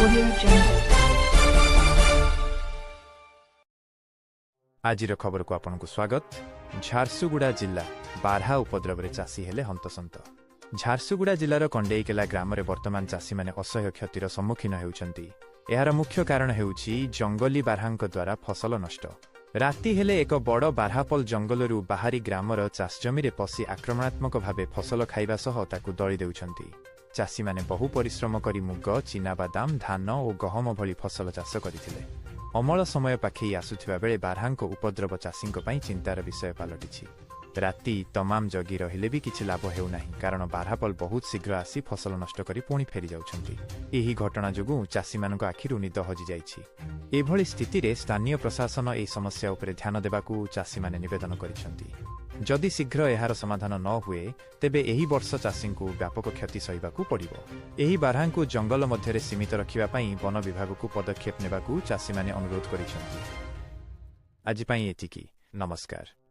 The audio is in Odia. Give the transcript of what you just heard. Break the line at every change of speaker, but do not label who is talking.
Audio Jungle.
ଆଜିର ଖବରକୁ ଆପଣଙ୍କୁ ସ୍ୱାଗତ। ଝାରସୁଗୁଡ଼ା ଜିଲ୍ଲା, ବାରହା ଉପଦ୍ରବରେ ଚାଷୀ ହେଲେ ହନ୍ତସନ୍ତ। ଝାରସୁଗୁଡ଼ା ଜିଲ୍ଲାର କଣ୍ଡେଇକେଲା ଗ୍ରାମରେ ବର୍ତ୍ତମାନ ଚାଷୀମାନେ ଅସହ୍ୟ କ୍ଷତିର ସମ୍ମୁଖୀନ ହେଉଛନ୍ତି। ଏହାର ମୁଖ୍ୟ କାରଣ ହେଉଛି ଜଙ୍ଗଲୀ ବାରହାଙ୍କ ଦ୍ୱାରା ଫସଲ ନଷ୍ଟ। ରାତି ହେଲେ ଏକ ବଡ଼ ବାରହାପଲ ଜଙ୍ଗଲରୁ ବାହାରି ଗ୍ରାମର ଚାଷଜମିରେ ପଶି ଆକ୍ରମଣାତ୍ମକ ଭାବେ ଫସଲ ଖାଇବା ସହ ତାକୁ ଦଳି ଦେଉଛନ୍ତି। ଚାଷୀମାନେ ବହୁ ପରିଶ୍ରମ କରି ମୁଗ, ଚିନାବାଦାମ, ଧାନ ଓ ଗହମ ଭଳି ଫସଲ ଚାଷ କରିଥିଲେ। ଅମଳ ସମୟ ପାଖେଇ ଆସୁଥିବା ବେଳେ ବାରହାଙ୍କ ଉପଦ୍ରବ ଚାଷୀଙ୍କ ପାଇଁ ଚିନ୍ତାର ବିଷୟ ପାଲଟିଛି। ରାତି ତମାମ ଜଗି ରହିଲେ ବି କିଛି ଲାଭ ହେଉନାହିଁ, କାରଣ ବାରହାପଲ ବହୁତ ଶୀଘ୍ର ଆସି ଫସଲ ନଷ୍ଟ କରି ପୁଣି ଫେରିଯାଉଛନ୍ତି। ଏହି ଘଟଣା ଯୋଗୁଁ ଚାଷୀମାନଙ୍କ ଆଖିରୁ ନିଦ ହଜିଯାଇଛି। ଏଭଳି ସ୍ଥିତିରେ ସ୍ଥାନୀୟ ପ୍ରଶାସନ ଏହି ସମସ୍ୟା ଉପରେ ଧ୍ୟାନ ଦେବାକୁ ଚାଷୀମାନେ ନିବେଦନ କରିଛନ୍ତି। ଯଦି ଶୀଘ୍ର ଏହାର ସମାଧାନ ନ ହୁଏ, ତେବେ ଏହି ବର୍ଷ ଚାଷୀଙ୍କୁ ବ୍ୟାପକ କ୍ଷତି ସହିବାକୁ ପଡ଼ିବ। ଏହି ବାରହାଙ୍କୁ ଜଙ୍ଗଲ ମଧ୍ୟରେ ସୀମିତ ରଖିବା ପାଇଁ ବନ ବିଭାଗକୁ ପଦକ୍ଷେପ ନେବାକୁ ଚାଷୀମାନେ ଅନୁରୋଧ କରିଛନ୍ତି। ଆଜି ପାଇଁ ଏତିକି। ନମସ୍କାର।